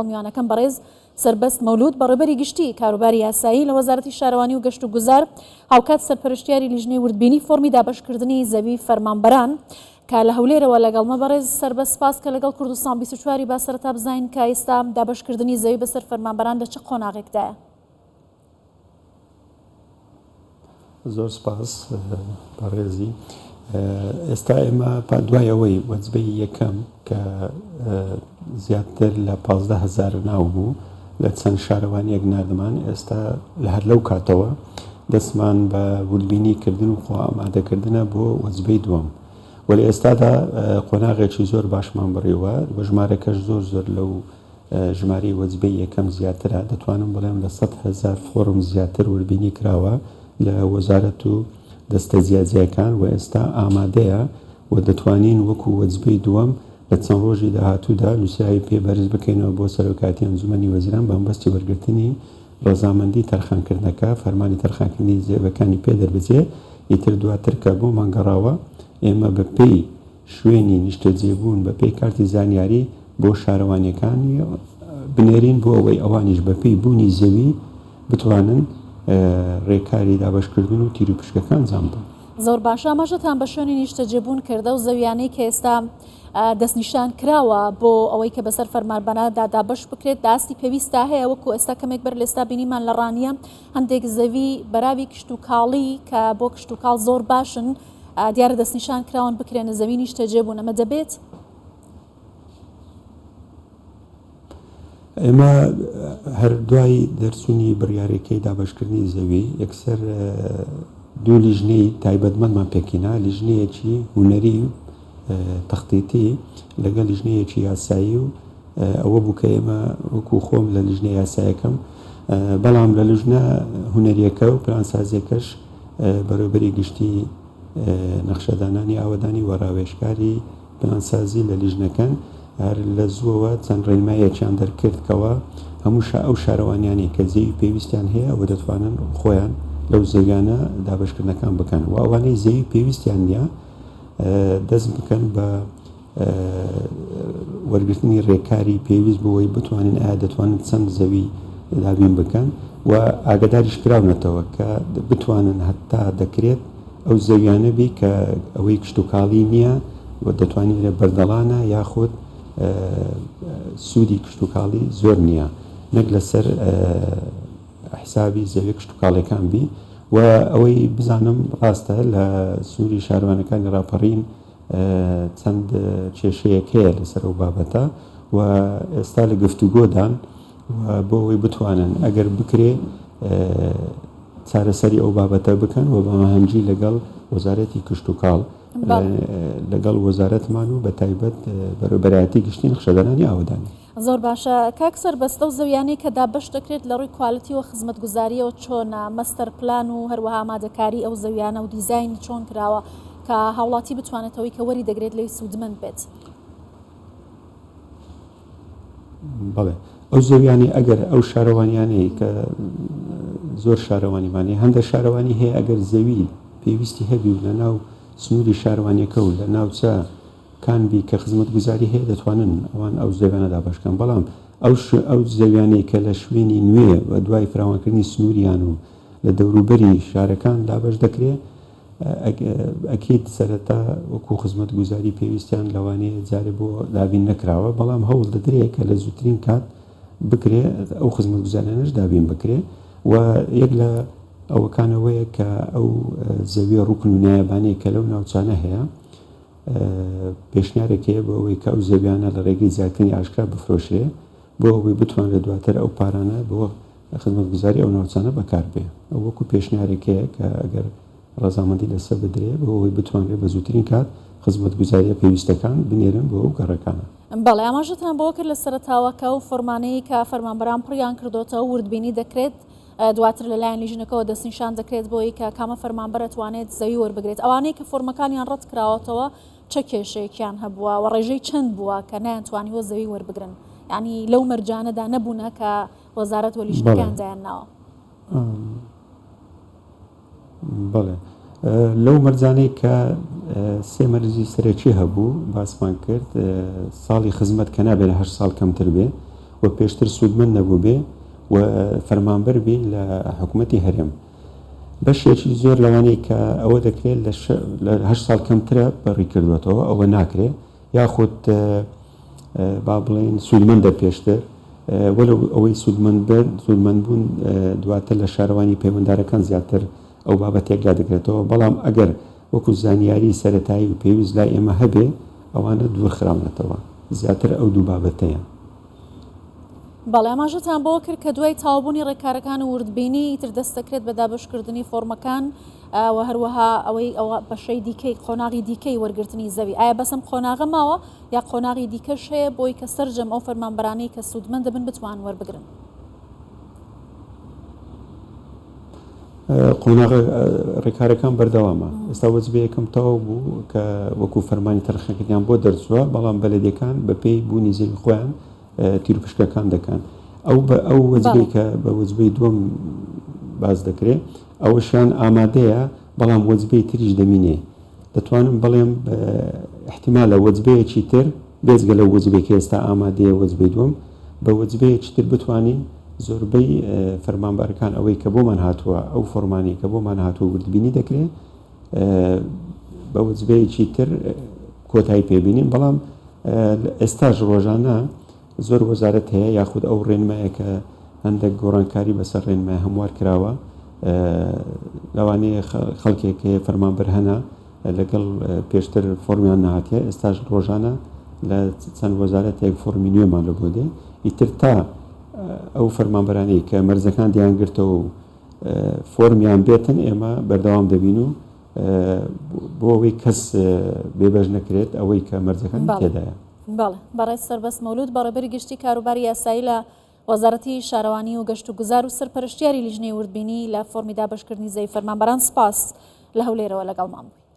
میوانەکەم بەڕێز سەربەست مەولود بەڕێوبەری گشتی کاروباری یاسایی لە وەزارەتی شارەوانی و گەشت و گوزار هاوکات سەرپەرشتیاری لیژنەی وردبینی فۆرمی دابەشکردنی زەوی فەرمانبەران کە لە هەولێرەوە لەگەڵمە بەڕێز سەربەست سپاس کە لەگەڵ کوردستان 24 با سەرەتا بزانین کە ئێستا دابەشکردنی زەوی بەسەر فەرمانبەران لە چ قۆناغێکدایە؟ زۆر سپاس بەڕێزی. ئێستا ئێمە دوای ئەوەی وەجبەی یەکەم کە زیاتر لە 15 هزار ناو بوو لە چەند شارەوانیەک نردمان ئێستا لە هەر لەو کاتەوە دەستمان بە وردبینی کردن و خۆ ئامادەکردنە بۆ وەجبەی دووەم و لە ئێستادا قۆناغێکی زۆر باشمان بڕیوە و ژمارەکەش زۆر زۆر لەو ژمارەی وەجبەی یەکەم زیاترە، دەتوانم بڵێم لە 100,000 فۆڕم زیاتر وردبینی کراوە لە وەزارەت و دەستە جیاجیاکان و ئێستا ئامادەیە و دەتوانین وەکو وەجبەی دووەم لە چەند ڕۆژی داهاتوودا نووسراوی پێ بەرز بکەینەوە بۆ سەرۆکایەتی ئەنجومەنی وەزیران بە مەبەستی وەرگرتنی ڕەزامەندی تەرخانکردنەکە، فەرمانی تەرخانکردنی زەویەکانی پێ دەربچێ، ئیتر دواتر کە بۆمان گەڕاوە ئێمە بە پێی شوێنی نیشتەجێبوون بە پێی کارتی زانیاری بۆ شارەوانیەکانی بنێرین بۆ ئەوەی ئەوانیش بە پێی بوونی زەوی بتوانن رێکاری دابەشکردن و تیروپشکەکە ئەنجام بدەن. زۆر باشە ئاماژەتان بە شوێنی نیشتەجێبوون کرد ئەو زەویانەی کە ئێستا دەستنیشان کراوە بۆ ئەوەی کە بەسەر فەرمانبەراندا دابەش بکرێت لە ئاستی پێویستدا هەیە وەکو ئێستا کەمێک بەر لێستا بینیمان لە ڕانیە هەندێک زەوی بەراوی کشتوکاڵی کە بۆ کشتوکاڵ زۆر باشن دیارە دەستنیشان کراون بکرێنە زەوی نیشتەجێبوون ئەمە دەبێت؟ ئێمە هەر دوای دەرچوونی بڕیارەکەی دابەشکردنی زەوی یەکسەر دوو لیژنەی تایبەتمەندمان پێکهێنا، لیژنەیەکی هونەری و تەختیتی لەگەڵ لیژنەیەکی یاسایی و ئەوە بوو کە ئێمە وەکو خۆم لە لیژنە یاسایەکەم بەڵام لە لیژنە هونەریەکە و پلانسازیەکەش بەڕێوبەری گشتی نەخشەدانانی ئاوەدانی و ڕاوێژکاری پلانسازی لە لیژنەکەن هەر لە زووەوە چەند ڕێنماییەکیان دەرکرد کەوا هەموو ئەو شارەوانیانەی کە زەوی پێویستیان هەیە و دەتوانن خۆیان لەو زەویانە دابەشکردنەکان بکەن و ئەوانەی زەوی پێویستیان نییە دەست بکەن بە وەرگرتنی ڕێکاری پێویست بۆ ئەوەی بتوانن ئایا دەتوانن چەند زەوی دابین بکەن و ئاگداریش کراونەتەوە کە بتوانن هەتا دەکرێت ئەو زەویانە بی کە ئەوەی کشتوکاڵی نییە و دەتوانین لە بەردەڵانە یاخود سوودی کشتوکاڵی زۆر نییە نەک لەسەر حسابی زەوی کشتوکاڵیەکان بی و ئەوەی بزانم ڕاستە لە سنووری شارەوانەکانی ڕاپەڕین چەند کێشەیەک هەیە لەسەر ئەو بابەتە و ئێستا لە گفتوگۆدان و بۆ ئەوەی بتوانن ئەگەر بکرێ چارەسەری ئەو بابەتە بکەن و بە مەهەنگی لەگەڵ وەزارەتی کشتوکاڵ لەگەڵ وەزارەتمان و بە تایبەت بەرەبەرایەتی گشتی نەخشەدانانی ئاوەدانی. زۆر باشە کاک سەربەست ئەو زەویانەی کە دابەش دەکرێت لە ڕووی quality و خزمەتگوزاریەوە چۆنە مەستەر پلان و هەروەها ئامادەکاری ئەو زەویانە و دیزاینی چۆن کراوە کە هاوڵاتی بتوانێت ئەوەی کە وەری دەگرێت لێی سوودمەند بێت؟ بەڵێ ئەو زەویانەی ئەگەر ئەو شارەوانیانەی کە زۆر شارەوانیمان هەیە هەندێک شارەوانی هەیە ئەگەر زەوی پێویستی هەبی و لە ناو سنووری شارەوانیەکە و لە ناوچە کان بی کە خزمەتگوزاری هەیە دەتوانن ئەوان ئەو زەویانە دابەش کەن بەڵام ئەو ئەو زەویانەی کە لە شوێنی نوێ و دوای فراوانکردنی سنووریان و لە دەوروبەری شارەکان دابەش دەکرێ ئەکید سەرەتا وەکو خزمەتگوزاری پێویستیان لەوانەیە جارێ بۆ دابین نەکراوە بەڵام هەوڵ دەدرێ کە لە زووترین کات بکرێ ئەو خزمەتگوزاریانەش دابین بکرێ و یەک لە ئەوەکانەوەیە کە ئەو زەویە ڕوکن و نایابانەی کە لەو ناوچانە هەیە پێشنیارێک هەیە بۆ ئەوەی کە ئەو زەویانە لە ڕێگەی زیادکردنی ئاشکرا بفرۆشرێ بۆ ئەوەی بتوانرێت دواتر ئەو پارانە بۆ خزمەتگوزاری ئەو ناوچانە بەکار بێ. ئەو وەکو پێشنیارێک هەیە کە ئەگەر ڕەزامەندی لەسەر بدرێ بۆ ئەوەی بتوانرێ بە زووترین کات خزمەتگوزارییە پێویستەکان بنێرن بۆ ئەو گەڕەکانە. بەڵێ ئاماژەتان بەوە کرد لە سەرەتاوە کە ئەو فۆرمانەی کە فەرمانبەران پڕیان کردۆتەوە وردبینی دەکرێت، دواتر لەلایەن لیژنەکەوە دەستنیشان دەکرێت بۆی کە کامە فەرمانبەر ئەتوانێت زەوی وەربگرێت ئەوانەی کە فۆرمەکانیان ڕەت کراوەتەوە چە کێشەیەکیان هەبووە و ڕێژەی چەند بووە کە نەیانتوانیوە زەوی وەربگرن یانی لەو مەرجانەدا نەبوونە کە وەزارەت و لیژنەکەیان دایان ناوە؟ بەڵێ لەو مەرجانەی کە سێ مەرجی سەرەکی هەبوو باسمان کرد ساڵی خزمەت کە نابێت لە هەشت ساڵ کەمتر بێ. و پێشتر سوودمەند نەبووبێ و فەرمانبەر بی لە حکوومەتی هەرێم. بەشێکی زۆر لەوانەی کە ئەوە دەکرێت لە هەشت ساڵ کەمترە بەڕی کردووەتەوە ئەوە ناکرێ یاخود با بڵێین سوودمەندە پێشتر وەلو ئەوەی سوودمەند بن سوودمەند بوون دواتر لە شارەوانی پەیوەندارەکان زیاتر ئەو بابەتە یەکلا دەکرێتەوە بەڵام ئەگەر وەکو زانیاری سەرەتایی و پێویست لای ئێمە هەبێ ئەوانە دوور خراونەتەوە زیاتر ئەو دوو بابەتەیە. بەڵێ ئاماژەتان بەوە کرد کە دوای تەواوبوونی ڕێکارەکان و وردبینی ئیتر دەست دەکرێت بە دابەشکردنی فۆرمەکان و هەروەها ئەوەی ئەوە بەشەی دیکەی قۆناغی دیکەی وەرگرتنی زەوی ئایا بەس ئەم قۆناغە ماوە یا قۆناغی دیکەش هەیە بۆی کە سەرجەم ئەو فەرمانبەرانەی کە سوودمەند دەبن بتوان وەربگرن؟ قۆناغە ڕێکارەکان بەردەوامە ئێستا وەجبە یەکەم تەواو بوو کە وەکو فەرمانی تەرخانکردنیان بۆ دەرچووە بەڵام بەلەدیەکان بەپێی بوونی زەوی خۆیان تیروپشکەکان دەکەن ئەو بە ئەو وەجبەی کە بە وەجبەی دووەم باس دەکرێ ئەوەشیان ئامادەیە بەڵام وەجبەی تریش دەمینێ دەتوانم بڵێم احتیمالە وەجبەیەکی تر بێجگە لەو وەجبەی کە ئێستا ئامادەیە وەجبەی دووەم بە وەجبەیەکی تر بتوانین زۆربەی فەرمانبەرەکان ئەوەی کە بۆمان هاتووە ئەو فۆرمانەی کە بۆمان هاتووە وردبینی دەکرێ بە وەجبەیەکی تر کۆتایی پێبینین بەڵام ئێستاش ڕۆژانە زۆر وەزارەت هەیە یاخود ئەو ڕێنمایە کە هەندێک گۆڕانکاری بەسەر ڕێنمای هەموار کراوە لەوانەیە خەڵکێک هەیە فەرمانبەر هەنە لەگەڵ پێشتر فۆرمیان نەهاتیە ئێستاش ڕۆژانە لە چەند وەزارەتێک فۆرمی نوێمان لە بۆ دێ ئیتر تا ئەو فەرمانبەرانەی کە مەرجەکان دەیانگرتەوە و فۆرمیان بێتن ئێمە بەردەوام دەبین و بۆ ئەوەی کەس بێبەش نەکرێت ئەوەی کە مەرجەکانی تێدایە. بەڵێ بەڕێز سەربەست مەولود بەڕێوبەری گشتی کاروباری یاسایی لە وەزارەتی شارەوانی و گەشتوگوزار و سەرپەرشتیاری لیژنەی وردبینی لە فۆرمی دابەشکردنی زەوی فەرمانبەران سپاس لە هەولێرەوە لەگەڵمان بووی.